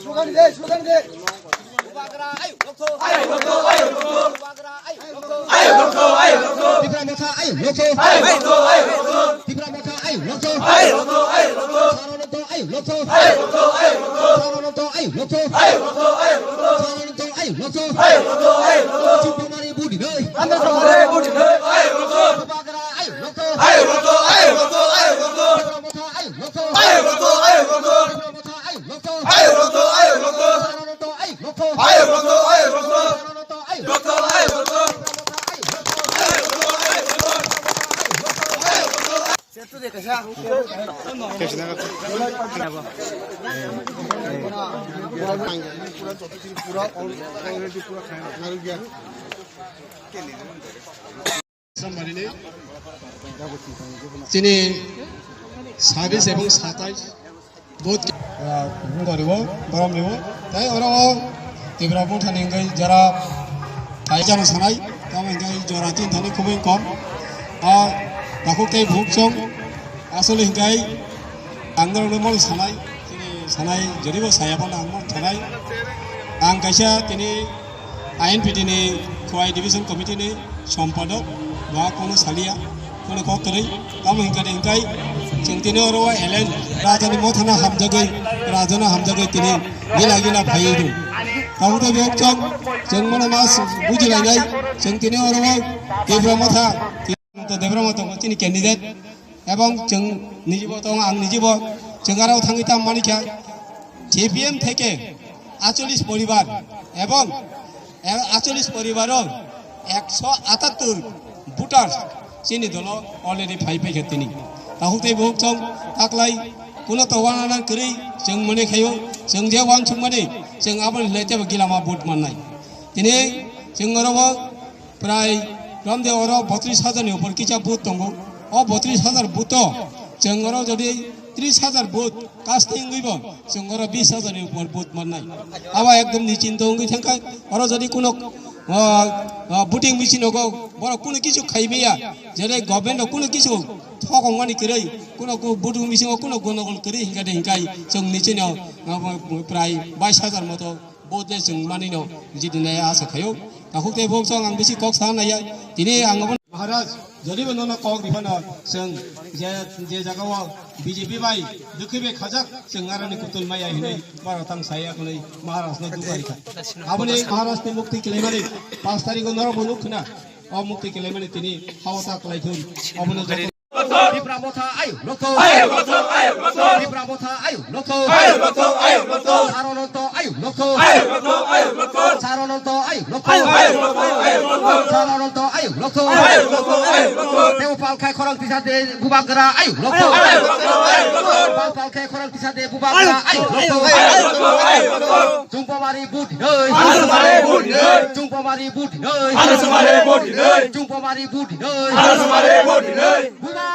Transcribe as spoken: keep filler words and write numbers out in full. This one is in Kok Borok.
Slogan de, slogan de. Bubagra, ayo, lokto. Ayo, lokto, ayo, lokto. Bubagra, ayo, lokto. Ayo, lokto, ayo, lokto. Tipra Motha, ayo, lokto. Ayo, lokto, ayo, lokto. Tipra Motha, ayo, lokto. Ayo, lokto, ayo, lokto. Saronto, ayo, lokto. Ayo, lokto, ayo, lokto. Saronto, ayo, lokto. Ayo, lokto, ayo, lokto. Saronto, ayo, lokto. Ayo, lokto, ayo, lokto. Chumpamari budi noi. Anda samare budi noi. Ayo, lokto. Bubagra, ayo, lokto. Ayo, lokto, ayo, lokto, ayo, lokto. Tipra Motha, ayo, lokto. Ayo, lokto, ayo, lokto. Tipra Motha, ayo, lokto. Ayo, lokto, ayo, lokto. Saronto, ayo, lokto. Ayo, lokto, ayo, lokto. Saronto, ayo, lokto. Ayo, lokto, ayo, lokto. Chini sabis ebong satais vote, ah, bungori o, borom ni o. Tai oro o Tripura Motha ni wngwi jora tai jana sanai, tamo wngwi jora tin thani kubui kom. Ah, takhuk tei bukhuk chwng aswk hwnkhe ang norokno mano sanai, chini sanai jodibo saya phano ang mano sanai. Ang kaisa tini I N P T ni Khowai Division Committee ni Sompadok, ba kono salia, kono kok kwrwi, tamo hingka de hingkai, chwng tini oro o L N, Rajani Mothano hamjagwi, Rajano hamjagwi tini gila gila phaiwi do. Tamo tei bok chwng, chwng mano mas bujilainai, chwng tini oro o Debra Motha, to Debra Motha chini candidate, ebong chwng nijibo tongo, ang nijibo, chwng aro thangwi tam manikha, C P M theke acholish poribar, ebong acholish poribaro ekso atattur voters chini dolo already phai phaikha tini. Tahuk tei buhuk chwng taklai kuno to wana nang kwrwi chwng mani khaio, chwng je wansukmani chwng aboni hwlai tebo gilama vote mannai. Tini chwng oro bo prai romde oro botris hajar ni upor kisa booth tongo. O botris hajar booth o chwng oro jodi tris hajar booth casting wngwi bo chwng oro bis hajar ni upor booth mannai. Abo ekdom ni chinta wngwi thangkha. Oro jodi kuno, ah, ah, voting machine rogo borok kuno kisu khai maya, jere government rok kuno kisu thokong mani kwrwi, kuno ku voting machine o kuno gonogol kwrwi hingkha de hingkai chwng ni chini o, ah, prai bais hajar moto vote le chwng manino jidinai asa khaio. Takhuk tei bok chwng ang bisi kok sa naiya. Tini ang abo Maharaj, jodibo nono kok riphano chwng je, je jagao B J P bai dukhibe khajak chwng aroni kutul maya hinwi baro tang saya kwnwi Maharaj no dubai kha. Aboni Maharaj ni mukti kelaimani pas tarikh o norok bo nuk khna. O mukti kelaimani tini hawata kwlai thun. Obono joto Tipra Motha ayo lokto. Ayo lokto, ayo lokto. Tipra Motha ayo lokto. Ayo lokto, ayo lokto. Sarononto ayo lokto. Ayo lokto, ayo lokto. Sarononto ayo lokto. Ayo lokto, ayo lokto. Sarononto ayo lokto. Ayo lokto, ayo lokto. Tebo palkhai khorang tisa de bubagra ayo lokto. Ayo lokto, ayo lokto. Pal palkhai khorang tisa de bubagra ayo lokto. Ayo lokto, ayo lokto. Chumpamari budi noi. Hansumari budi noi. Chumpamari budi noi. Hansumari budi noi. Chumpamari budi noi. Hansumari budi noi. Buba